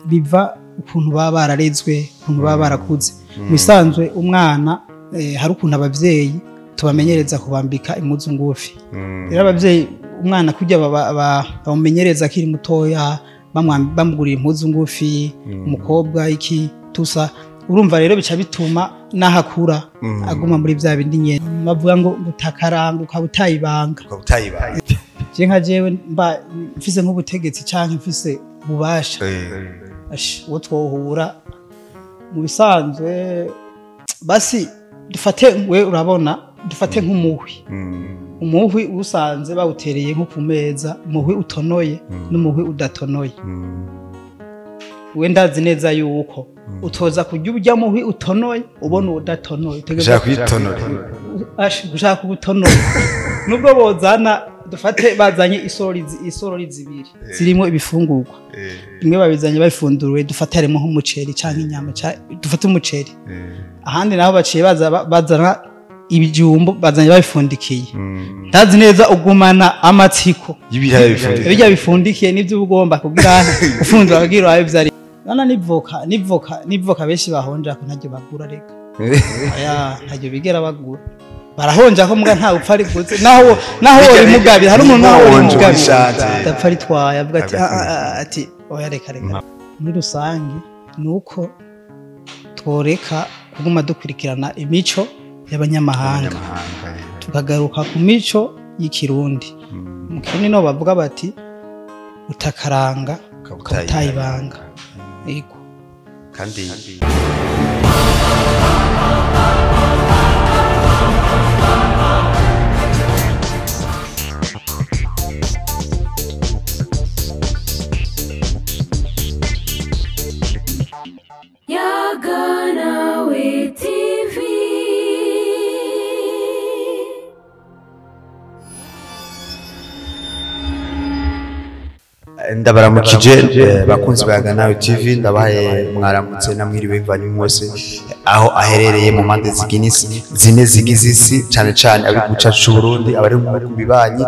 Biva ukuntu baba bararezwe, ukuntu baba barakuze. Mu bisanzwe umwana hari ukuntu abavyeyi tubamenyereza kubambika impuzu ngufi. Rero abavyeyi umwana kurya bamumenyereza akiri mutoya, bamugurira impuzu ngufi, umukobwa iki tusa, urumva rero bica bituma n'ahakura aguma muri vya bindi nyene. Bavuga ngo utakaranga ukaba utayibanga. Ukaba utayibanga. Je nka jewe mba mfise nk'ubutegetsi canke mfise ububasha, uwo twohura mu bisanzwe, basi dufate, we urabona, dufate nk'umuhwi. Umuhwi usanze bawutereye nko ku meza, umuhwi utonoye n'umuhwi udatonoye, we ndazi neza yuko utoza kurya urya muhwi utonoye ubona uwudatonoye. Ushaka kuyitonora. Ushaka kuwutonora. Nubwo bozana, dufate bazanye isorori zibiri zirimo ibifungurwa, bimwe babizanye babifunduruye, dufate harimo nk'umuceri canke inyama, dufate umuceri, ahandi naho baciye baza bazana ibijumbu bazanye babifundikiye, ndazi neza ugumana amatsiko y'ibiraya bifundikiye. Ibirya bifundikiye nivyo uba ugomba kugira ufundura kugira urabe vyari nana. N'ivoka benshi bahonja ko ntaryo bagura, reka aya ntaryo bigera bagura. Barahonja ko muga ntawe upfa ariguze, naho wori mugabira, hari umuntu naho wori mugabira adapfa aritwaye, avuga ati "Ah, ah, ah," ati oya, reka reka. Muri rusange nuko tworeka kuguma dukurikirana imico y'abanyamahanga, tukagaruka ku mico y'ikirundi. Mu Kirundi niho bavuga bati utakaranga ukaba utayibanga. Yego. Kandi Yaganawe TV. Ndabaramukije bakunzi ba Yaganawe TV, ndabahaye mwaramutse namwiriwe bivanye mwose aho aherereye mu mpande ziginisi zine zigize isi, cane cane abi mu cacu c'Uburundi, abari mu bihugu bibanyi,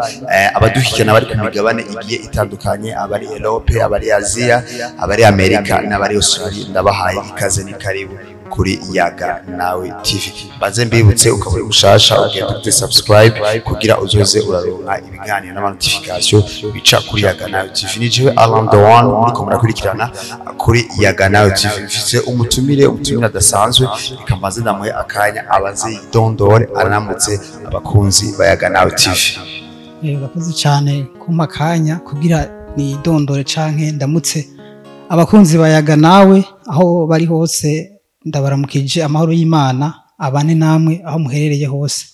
abadukurikirana bari ku migabane igiye itandukanye, abari Europe, abari Aziya, abari Amerika n'abari Australia, ndabahaye ikaze ni karibu kuri Yaga Nawe TV. Baze mbibutse, ukaba uri mushasha, ugenda ufite subscribe kugira uzoze uraronka ibiganiro n'ama notification bica kuri Yaga Nawe TV. Ni jewe Alan the One muriko murakurikirana kuri Yaga Nawe TV. Mfise umutumire adasanzwe, reka mbanze ndamuhe akanya abanze yidondore, aranamutse abakunzi ba Yaga Nawe TV. Urakoze cyane kumpa akanya kugira nidondore canke ndamutse abakunzi bayaga nawe aho bari hose. Ndabaramukije, amahoro y'Imana abane namwe aho muherereye hose.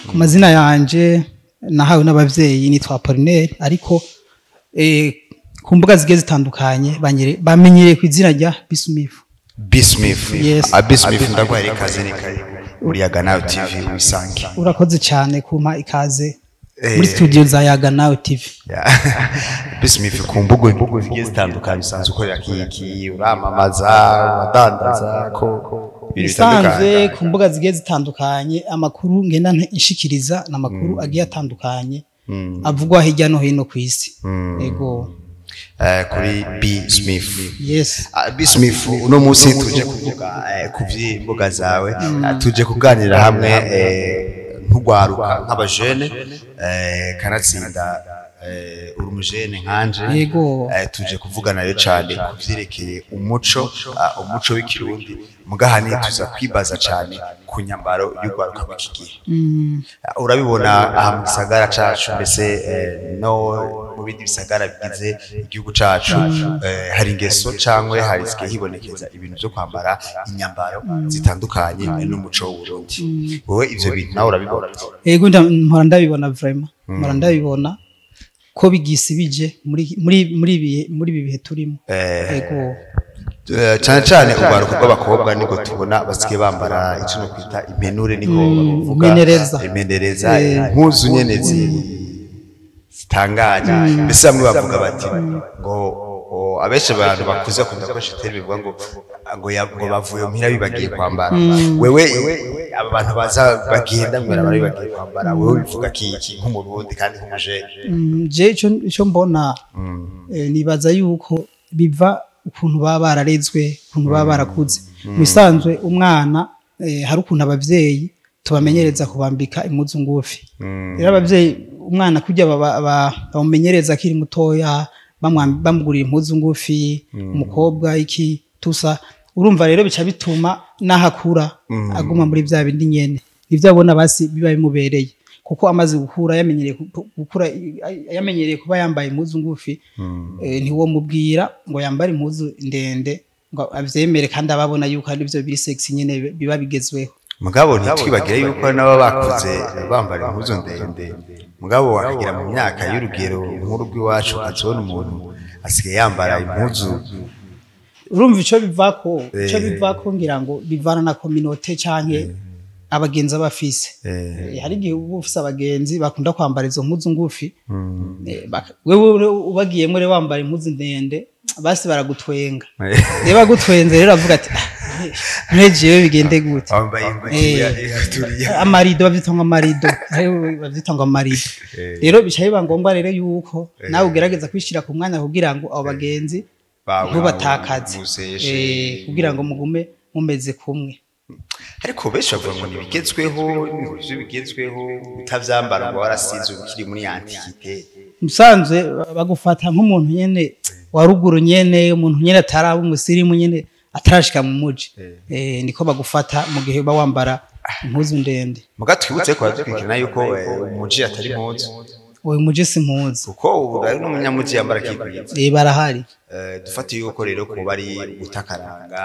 Ku mazina yanje nahawe n'abavyeyi nitwa Apollinaire, ariko ku mbuga zigiye zitandukanye bamenyereye ku izina rya Bismith. Bismith. Yes. Bismith, ndaguhaye ikaze ni karibu muri Yaga Nawe TV, wisange. Urakoze cyane kumpa ikaze muri studio za Yaga Nawe TV. Bismith, ku mbugo zigiye zitandukanye usanzwe ukorera kiki? Uramamaza, uradandaza ko ibintu Bisanzwe bitandukanye? ku mbuga zigiye zitandukanye, amakuru ngenda nshikiriza ni amakuru agiye atandukanye avugwa hirya no hino ku isi. Ego. Kuri B Smith. Yes. B Smith, uno munsi tuje kuvuga ku vy'imbuga zawe. Tuje kuganira hamwe nk'ugwaruka, nk'abajene, kanatsinda uri umujene nkanje. Yego. Tuje kuvugana rero cyane ku vyerekeye umuco, umuco w'ikirundi, mugahani tuza kwibaza cyane ku nyambaro y'ugwaruka rw'iki gihe. Urabibona aha mu gisagara cacu, mbese no mu bindi bisagara bigize igihugu cacu, hari ingeso cangwe hari zigiye hibonekeza ibintu vyo kwambara inyambaro zitandukanye n'umuco w'Uburundi. Wowe ivyo bintu nawe urabibona? Yego, mpora ndabibona, vraiment mpora ndabibona ko bigisibije muri ibi bihe turimo. Yego. Cane cane urwaruka rw'abakobwa niko tubona basigaye bambara ico no kwita impenure, niko bavuga. Impenereza. Impenereza, impuzu nyene zitangaje. Mbese bamwe bavuga bati ngo abenshi abantu bakuze bakunda gukoresha terme bivuga ngo bavuye muhira bibagiye kwambara. Wewe aba bantu baza bagenda mw'ibarabara bibagiye kwambara, wewe bivuga kiki nk'umurundi kandi nk'umujene? Je ico mbona, nibaza yuko biva ukuntu baba bararezwe, ukuntu baba barakuze. Mu bisanzwe umwana hari ukuntu abavyeyi tubamenyereza kubambika impuzu ngufi. Rero abavyeyi umwana kujya bamumenyereza akiri mutoya, bamugurira impuzu ngufi, umukobwa iki tusa, urumva rero bica bituma n'ahakura aguma muri vya bindi nyene, nivyo abona basi biba bimubereye, kuko amaze gukura yamenyereye gukura, yamenyereye kuba yambaye impuzu ngufi, ntiwo mubwira ngo yambare impuzu ndende ngo avyemere, kandi ababona yuko ari byo biri sexy nyene biba bigezweho. Mugabo ntitwibagire yuko nabo bakuze bambara impuzu ndende, mugabo wakagira mu myaka y'urugero nk'uru rw'iwacu ukazibona umuntu asigaye yambara impuzu. Urumva ico bivako, ngira ngo bivana na communauté canke abagenzi abafise. Hari igihe uba ufise abagenzi bakunda kwambara izo mpuzu ngufi, wewe ubagiyemo rero wambara impuzu ndende basi baragutwenga. Niba bagutwenze rero avuga ati ntejewe bigende gute, amarido bavyita ngo amarido, bavyita ngo amarido. Rero bica biba ngombwa rero yuko nawe ugerageza kwishira ku mwanya kugira ngo abo bagenzi ntubatakaze, kugira ngo mugume mumeze kumwe. Ariko benshi bavuga ngo ntibigezweho, ibyo bigezweho utavyambara ngo warasinze ukiri muri antiquité. Musanzwe bagufata nk'umuntu nyene wa ruguru nyene, umuntu nyene ataraba umusirimu nyene atarashika mu muji. Niko bagufata mu gihe uba wambara impuzu ndende. Muga twibutse ko badukurikirana yuko umuji atari impuzu. Uyu muji si impuzu. Kuko ubu ari n'umunyamuji yambara akikwiza. Barahari. Dufate yuko rero kuba ari gutakaranga,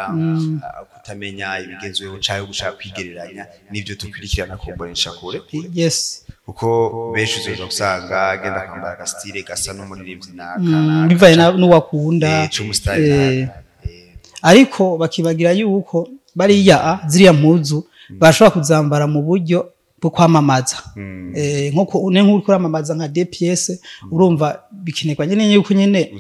kutamenya ibigezweho canke gushaka kwigereranya n'ivyo dukurikirana kumbonesha kure. Yes. Kuko benshi uzoza gusanga agenda kwambara agastyle gasa n'umuririmbyi naka, bivaye n'uwakunda ariko bakibagira yuko bariya ziriya mpuzu bashobora kuzambara mu buryo bwo kwamamaza. Nko nk'uko kuramamaza nka DPS, urumva bikenerwa nyene yuko nyene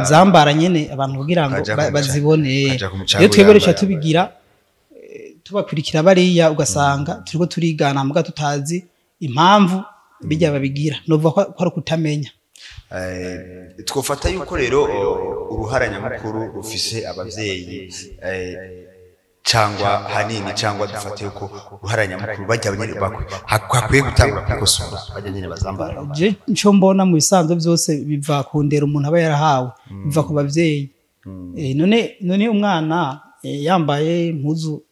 uzambara nyene abantu kugira ngo bazibone. Iyo twebwe rero tubigira tubakurikira bariya, ugasanga turiko turigana muga tutazi impamvu bijya babigira, novuga ko ari kutamenya. Twofata yuko rero uruhara nyamukuru rufise abavyeyi cangwa hanini, cangwa dufate yuko uruhara nyamukuru bajya nyene hakwiye gutangura kwikosora bajya nyene bazambara. Je nco mbona mu bisanzwe byose biva ku ndero umuntu aba yarahawe, biva ku bavyeyi. None umwana yambaye impuzu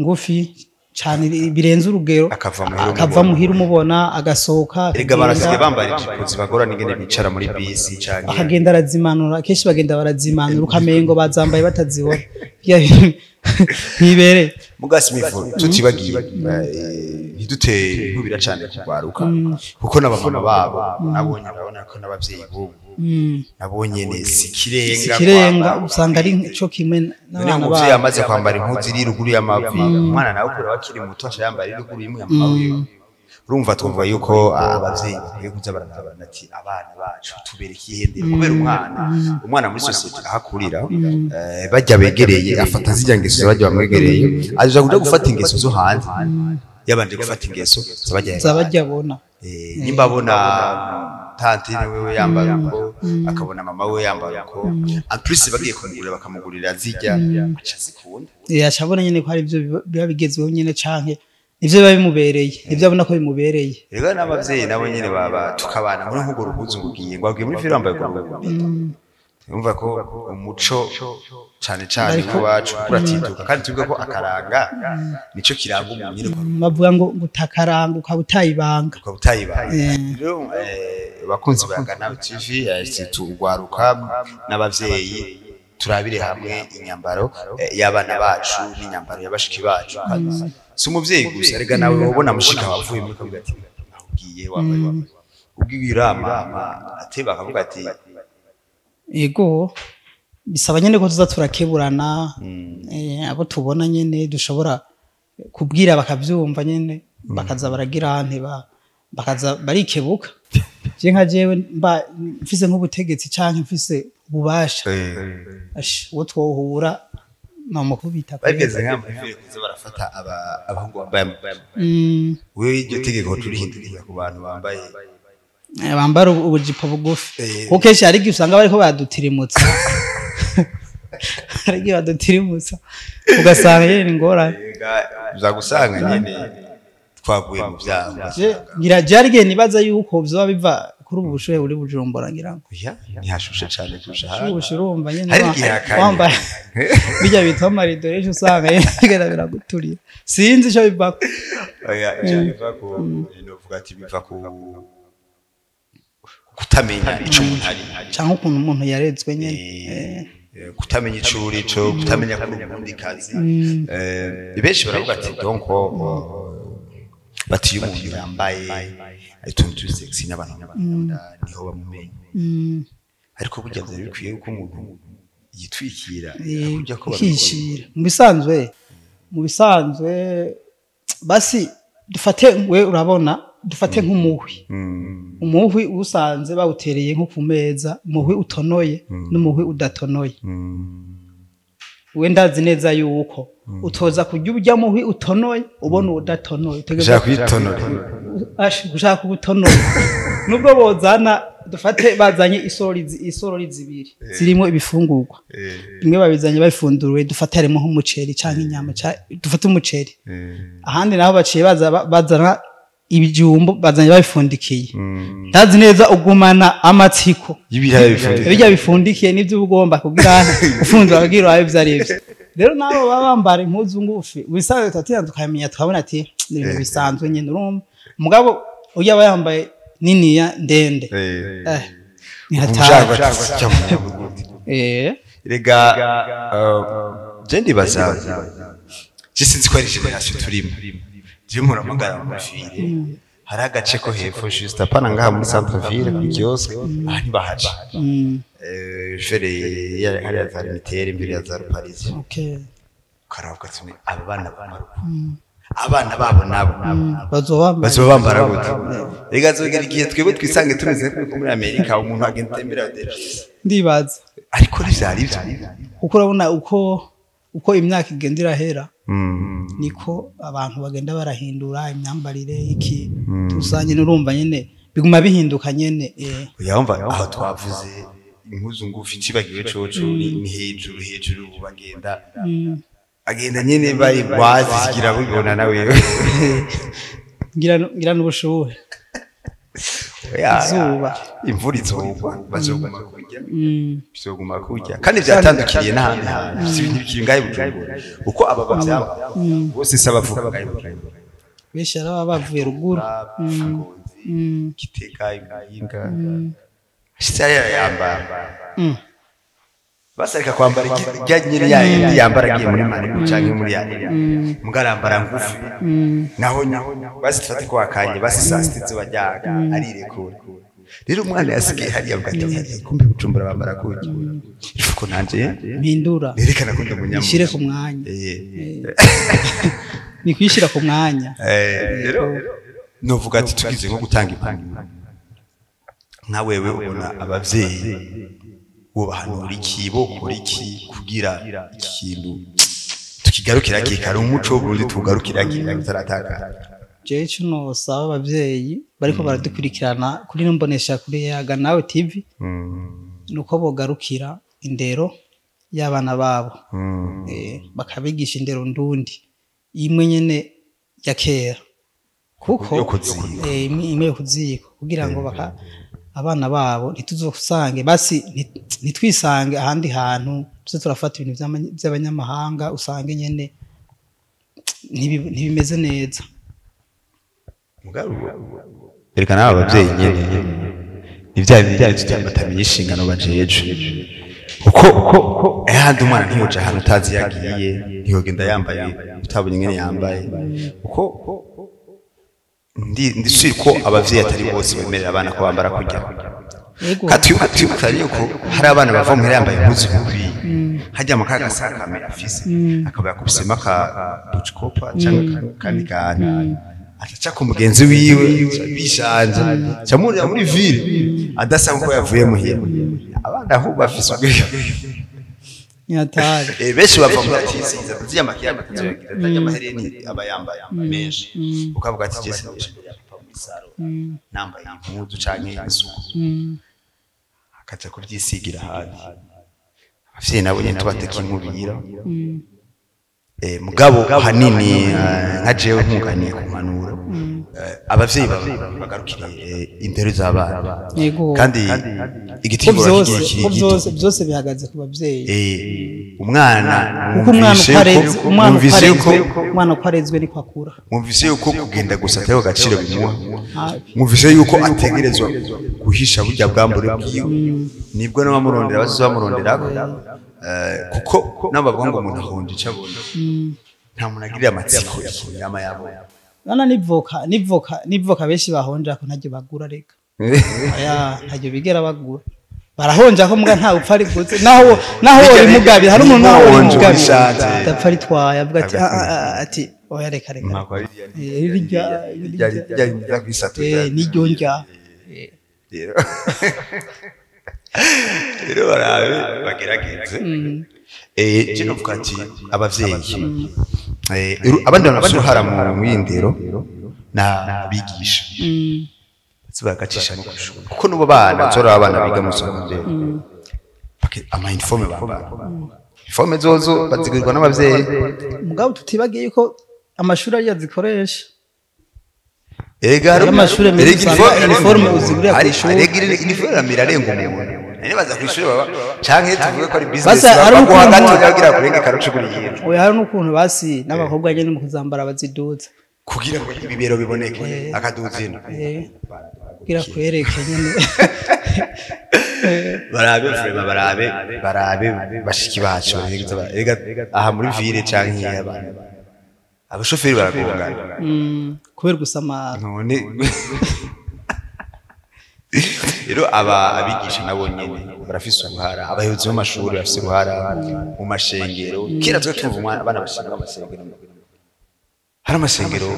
ngufi cyane birenze urugero, akava muhira umubona agasohoka, erega barasigaye bambara ijipo zibagora n'ingene bicara muri bisi canke akagenda arazimanura. Kenshi bagenda barazimanura ukamengo bazambaye batazibona ntibere. Mugasimifu tutibagiye ntiduteye inkubira cane kugwaruka, kuko n'abamama babo nabonye urabona ko n'abavyeyi bubu nabonye ne sikirenga, usanga ari cyo kimwe n'abana babo. Umuvyeyi amaze kwambara impuzu iri ruguru y'amavi, umwana nawe kure wakiri muto aca yambara iri ruguru y'imwe y'amavi. Urumva twumva yuko abavyeyi bakwiye kuza baranabana ati abana bacu tubereke ihendere, kubera umwana muri societe ahakurira bajya begereye afata zijya ngeso bajya bamwegereye, aja kuja gufata ingeso zo hanze yabanje gufata ingeso zabajya bona. Nimba abona tantine wewe yambara uko, akabona mama we yambara uko, en plus bagiye kumugurira bakamugurira zijya aca zikunda. Acabona nyene ko hari ivyo biba bigezweho nyene canke ivyo biba bimubereye, ivyo abona ko bimubereye. Rero n'abavyeyi nabo nyene baba tukabana muri nk'urwo ruhuzu ngugiye ngo agiye muri filime yambaye urwo ruhuzu. Urumva ko umuco cane cane iwacu kuratituka, kandi tuvuga ko akaranga nico kiranga umuntu nyene. Bavuga ngo gutakaranga ukaba utayibanga. Rero bakunzi ba Nawe TV tugwaruka n'abavyeyi turabire hamwe inyambaro y'abana bacu n'inyambaro y'abashiki bacu. Si umuvyeyi gusa, erega nawe ubona mushika wavuye muri kavuga ati ahugiye wambaye ubwira mama ateba akavuga ati ego. Bisaba nyene ko tuza turakeburana, abo tubona nyene dushobora kubwira bakavyumva nyene, bakaza baragira nteba bakaza barikebuka. Je nka jewe mba mfise nk'ubutegetsi canke mfise ububasha, uwo twohura namukubita. Bageze nk'amafire kuza barafata abahungu bambaye wewe iryo tegeko turihindurira ku bantu bambaye bambara ubujipo bugufi, kuko kenshi hari igihe usanga bariko badutirimutsa. Hari igihe badutirimutsa ugasanga nyene ni ingorane. Uza gusanga nyene twaguye mu byaha. Ngira jari igihe nibaza yuko vyoba biva kuri ubu bushuhe buri Bujumbura, ngira ngo. Oya, ntihashushe cane kurusha hano. Ushushe, urumva nyene Hari igihe hakanye. Wambaye bijya bitwa amarido, ejo usanga yegera biraguturira, sinzi ico bivako. Oya, ivyo biva ku, novuga ati biva ku kutamenya ico umuntu ari. Canke ukuntu umuntu yarezwe nyene. Kutamenya ico uri co, kutamenya ko uri umurundi kazi. Benshi baravuga ati donc bati iyo umuntu yambaye utuntu turi sexy n'abantu bakunda, niho bamumenya. Ariko burya vyari bikwiye yuko umuntu yitwikira kurya ko babikora. Ukishira mu bisanzwe basi dufate, we urabona, dufate nk'umuhwi. Umuhwi usanze bawutereye nko ku meza, umuhwi utonoye n'umuhwi udatonoye, we ndazi neza yuko utoza kurya urya muhwi utonoye ubona udatonoye. Ushaka kwitonora. Ushaka ubutonoye, nubwo bozana, dufate bazanye isorori zibiri zirimo ibifungurwa, bimwe babizanye babifunduruye, dufate harimo nk'umuceri canke inyama, dufate umuceri, ahandi naho baciye baza bazana ibijumbu bazanye babifundikiye, ndazi neza ugumana amatsiko y'ibiraya bifundikiye. Bijya bifundikiye nibyo uba ugomba kugira ufunze ababwira wawe ibyo ari byo. Rero nabo baba bambara impuzu ngufi, bisanzwe tuba tukamenya, tukabona ati ni ibintu bisanzwe nyine, urumva, mugabo ujya aba yambaye niniya ndende, ni hatari. Rega je ndibaza, je sinzi ko ari génération turimo. Je muramagara mu ville, hari agace ko hepfo juste apana ngaha muri centre ville ku kiosque, aha ntibahaca. Jere hariya za Limitere, imbere ya za Paris, ukaravuga ati aba bana bambara uku, abana babo nabo bazoba bazoba bambara gute? Rega zogera igihe twebwe twisange tumeze nk'uko muri Amerika umuntu agenda atembera. Ndibaza. Ariko ntivyari ivyo. Kuko urabona uko imyaka igenda irahera, niko abantu bagenda barahindura imyambarire, iki tusanye, n'urumva nyene biguma bihinduka nyene. Yumva aho twavuze impuzu ngufi, cibagiwe coco ni hejuru hejuru bagenda agenda nyene bari wazigira bibona na wewe. Ngira n'ubushuhe. Oya, izuba. Imvura izogwa, bazoguma kurya, bizoguma kurya, kandi vyatandukiriye n'ahandi hantu, si ibintu bikiri ngahe Bujumbura, uko aba bavyambara bose si abavuka ngahe Bujumbura. Benshi ari ababa bavuye ruguru. Ngozi, Gitega, Imuyinga, ashitse hariya yambara, basareka kwambara irya nyene ya yindi yambara agiye muri Manibu canke muri yariya, mugarambara ngufi. Naho basi dufate ko wakanye, basi saa sita izuba ryaka, arirekura. Rero umwana yasigaye hariya avuga ati kumbe Bujumbura bambara kurya, ifuko nanje mpindura. Nerekana ko ndi umunyamuji. Ishyire ku mwanya. Ni kuyishyira ku mwanya. Rero novuga ati tugize nko gutanga impanuro, nka wewe ubona abavyeyi wobahanura iki, bokora iki kugira iki kintu tukigarukira kikari umuco w'Uburundi, tugarukira kikari utaratakara? Jewe ico nosaba abavyeyi bariko baradukurikirana kuri ino mbonesha kuri Yaga Nawe TV, nuko bogarukira indero y'abana babo, bakabigisha indero ndundi imwe nyene ya kera, kuko yo kuziko. Imwe yo kuziko, kugira ngo abana babo ntituzosange basi ntitwisange ahandi hantu tuze turafata ibintu vy'abanyamahanga, usange nyene ntibimeze neza. Reka nawe abavyeyi nyene ni vya bindi tutamenya inshingano bajejwe, uko ahandi umwana ntiyoja ahantu utazi iyo agiye, ntiyogenda yambaye utabonye ingene yambaye, uko ndi ko abavyeyi atari bose bemerera abana ko bambara kurya. Katwibuka yuko hari abana bava muhira yambaye impuzu bikwiye, hajya mu kaga sakame afise, akaba yakubisemo aka bucikopa canke akandi kantu, ataca ku mugenzi wiwe bishanje, camurira muri ville adasa nkuko yavuye muhira. Abana aho bafise ubwenge. Ni hatari. Benshi bava muri atisize zirya makiya batazogira, atajya amahereni aba yambaye menshi, ukavuga ati jese papa muri salon nambaye impuzu canke isuku, akaja kuvyisigira ahandi. Abavyeyi nabo nyene tubateka inkubira. Mugabo hanini nka jewe nkunganiye ku mpanuro, abavyeyi bagarukiriye indero z'abana. Yego. Kandi igiti ko gihora byose kigira ko kiri gito. Byose bihagaze ku babyeyi. Umwana Kuko umwana mwumvishe uko arezwe, yuko umwana uko mwumvise yuko arezwe, umwana uko arezwe niko akura. Mwumvise yuko kugenda gusa atari agaciro bimuha. Ah, Mwumvise yuko ategerezwa guhisha burya bwambure bwiwe, nibwo n'abamurondera bazoza bamurondera, kuko nabo bavuga ngo umuntu ahonja icyo abona. Nta muntu agirira amatsiko ikintu yama yabona. Nana n'ivoka benshi bahonja ko ntaryo bagura reka. Oya, ntaryo bigera bagura. Barahonja ko muga nta upfa ariguze, naho wori mugabira, hari umuntu naho wori Nihonje mugabira ubishatse. adapfa aritwaye, avuga ati "Ah, ah, ah," ati oya, reka reka. Mpakwa Rirya rirya rirya kwisatura. Niryo ndya. Rero barabe bagerageze. Je novuga ati abavyeyi, abandi bantu bafise uruhara mu y'indero n'abigisha, baze bagacisha no kw'ishuri, kuko n'ubo bana uzoraba abana biga mu secondaire, ama uniforme bambara, uniforme zozo bazigurirwa n'abavyeyi. Mugabo tutibagiye yuko amashuri ariyo azikoresha. Erega hari Amashure meza erega usanga uniforme uzigurira kw'ishuri. Erega uniforme irarenga umuntu. None baza kw'ishuri baba canke tuvuge ko ari business, Basa, hari baguha ukuntu- gato kugira kurenge karucuguriye. Oya, hari n'ukuntu basi n'abakobwa nyene mu kuzambara baziduza. Kugira ngo ibibero biboneke, akaduzina. Kugira kwereke nyene. Barabe vraiment, barabe bashiki bacu bagerageza erega aha muri ville canke abantu abashoferi baragongana. Kubera gusamara. None rero aba abigisha nabo nyene barafise uruhara, abayobozi b'amashuri barafise uruhara, mu mashengero. Kera twe tumva umwana, abana bashinga amasengero, hari amasengero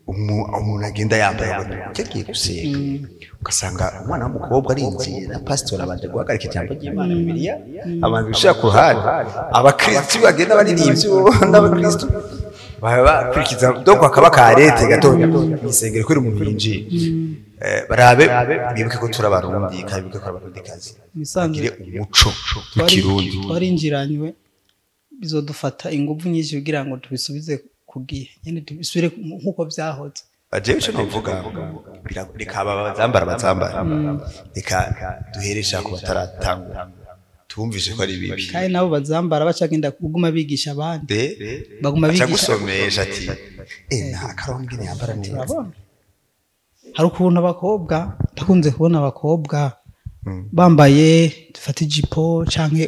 umuntu agenda yambaye yagiye gusenga, ugasanga umwana w'umukobwa arinjiye na pasitori abanje guhagarika ijambo ry'Imana, Bibiliya abanza gushira ku ruhande, abakristu bagenda baririmbye n'abakristu baba bakurikiza, donc akaba karete gatonya mw'isengero kubera umuntu yinjiye. Barabe bibuke ko turi Abarundi, kandi bibuke ko ari Abarundikazi, Ibisanzwe bagire umuco w'ikirundi. Twarinjiranywe, bizodufata inguvu nyinshi kugira ngo tubisubize ku gihe nyene, tubisubire nk'uko vyahoze. Jewe ico novuga, reka aba bazambara bazambara, reka duheresha ku bataratangura, tubumvise ko ari bibi. Kandi nabo bazambara bacagenda kuguma bigisha abandi. De Baguma aca bigisha. gusomesha ati nta karongo ingene yambara neza. Urabona hari ukuntu abakobwa, ndakunze kubona abakobwa bambaye, dufate ijipo canke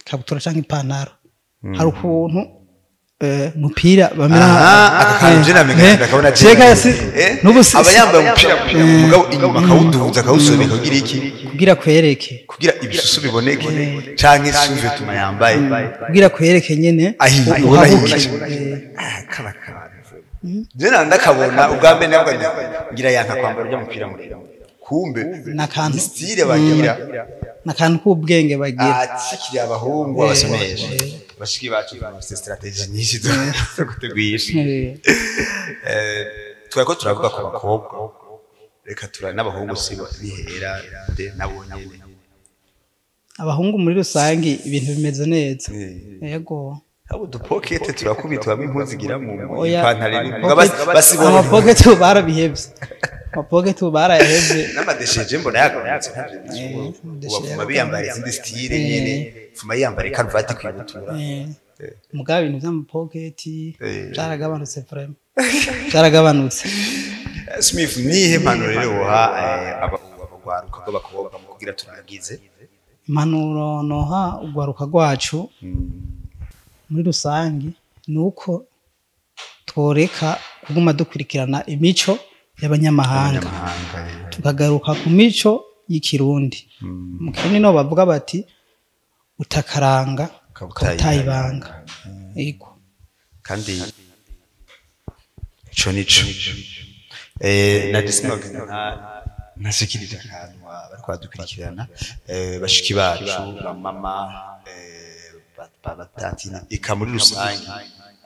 ikabutura canke ipantaro, hari ukuntu umupira bamera. Aha, aka kantu je namenye ndakabona je. Cheka n'ubu Aba yambaye umupira, mugabo inyuma akawuduza, akawusobeka kugira iki? Kugira kwereke. Kugira ibisusu biboneke canke sous-vêtement yambaye. Kugira kwereke nyene. Ahiye, ubona Uhabuke. ahiye. Ah, kaba kantu je na ndakabona ubwa mbere nabwo ngira yanka kwambara urya mupira muremure, kumbe N'akantu. ni style bagira. N'akantu k'ubwenge bagira. Atikiriye abahungu abasomesha bashiki bacu bafite strategy nyinshi zo kutegwisha. Twari ko turavuga ku bakobwa, reka tura n'abahungu si bihera de nabo nyene. Abahungu muri rusange ibintu bimeze neza, yego. Abo dupokete turakubitwamo impuzu igira mu Oya, ipantaro iri basibona. Amapoketi ubu barabihevye, amapoketi ubu barayahevye. N'amadesheje mbona yagabanutse, ntavyo bizi. Amadeshe ubu bafuma yagabanutse. biyambara izindi style nyene, fuma yiyambara ikaruvati kwibutura. Mugabo ibintu vy'amapoketi vyaragabanutse, vraiment vyaragabanutse. Smith, nihe mpanuro rero woha abagwaruka b'abakobwa mu kugira turagize? Impanuro noha urwaruka rwacu muri rusange ni uko tworeka kuguma dukurikirana imico y'abanyamahanga, abanyamahanga, tukagaruka ku mico y'ikirundi. Mu kirundi niho bavuga bati utakaranga ukaba ukaba ibanga. Yego. Kandi ico nico na disinoge ntashikirije akantu bariko baradukurikirana, bashiki bacu, bamama, batantina, eka muri rusange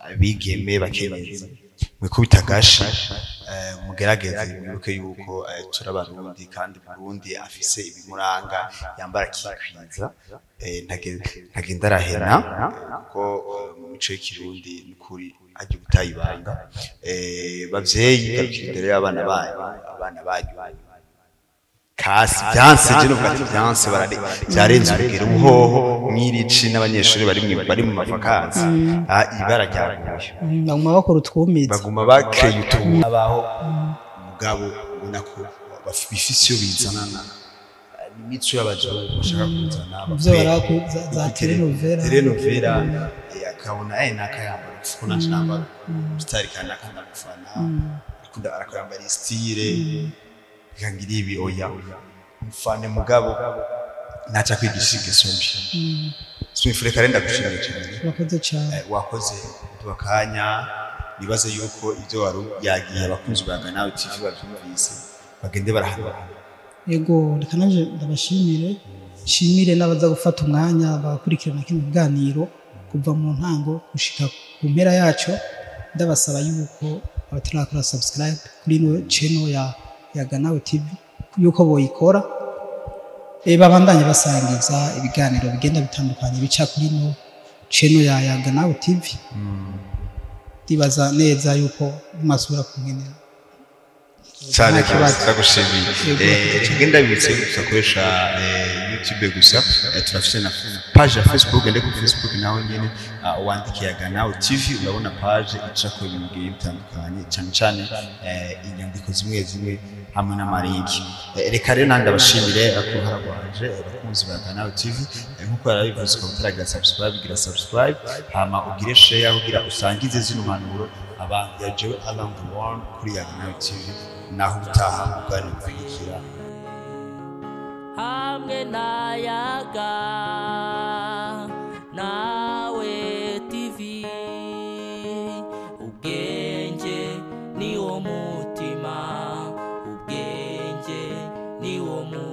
abigeme bakenyezi, mwikubita agashi. Mugerageze mwibuke yuko turi Abarundi, kandi Burundi afise ibimuranga, yambara akikwiza, ntagenda arahena, kuko mu mico y'ikirundi nukuri ajya gutayibanga. Bavyeyi, garukira imbere y'abana banyu, abana banyu kasi byanse, je novuga ati byanse, byarenze urugero. Ubuhoho mwirici n'abanyeshuri bari mu mavakansi, ibara ryaguye. Baguma bakora utwumiza. Baguma bakreye utuntu abaho, mugabo ubona ko bifise iyo bizanana n'imico y'abazungu bashaka kuzana. Ivyo barako za telenovela. Telenovela, akabona nakayambara kuko nanje nambara style kanaka, ndamufana, akunda arakayambara style, reka ngira ibi. Oya, mufane, mugabo naca kwigisha ingeso mbi. Smith, reka rero ndagushimiye cyane. Urakoze cyane. Wakoze kuduha akanya. Nibaze yuko ibyo wari yagiye abakunzi ba Nawe TV babyumvise, bagende barahanura. Yego, reka nanje ndabashimire, nshimire n'abaza gufata umwanya bagakurikirana kino kiganiro kuva mu ntango gushika ku mpera yaco. Ndabasaba yuko abatarakora subscribe kuri ino channel ya Ganawe TV yuko boyikora, babandanye basangiza ibiganiro bigenda bitandukanye bica kuri ino channel ya Ganawe TV. Ndibaza neza yuko mwasubira kunkenera. Cyane. Nta kibazo. Rwose ndagushimiye. Yego. Reka ndabibutse yuko tudakoresha YouTube gusa, turafite na page ya Facebook. Ende kuri Facebook nawe nyene wandike Yaganawe TV, urabona page icako ibintu bigiye bitandukanye, cyane cyane inyandiko zimwe zimwe hamwe n'amalinki. Reka rero nanjye ndabashimire ku ruhara rwanje, bakunzi ba Yaganawe TV. Nkuko yarabivuze, ukaba utaragira subscribe, gira subscribe, hama ugire share kugira usangize zino mpanuro abantu. Yajewe around the world kuri Yaganawe TV. Naho utaha, uganira ukurikira. Hamwe na Yaga Nawe TV, ubwenge ni wo mutima, ubwenge ni wo mutima.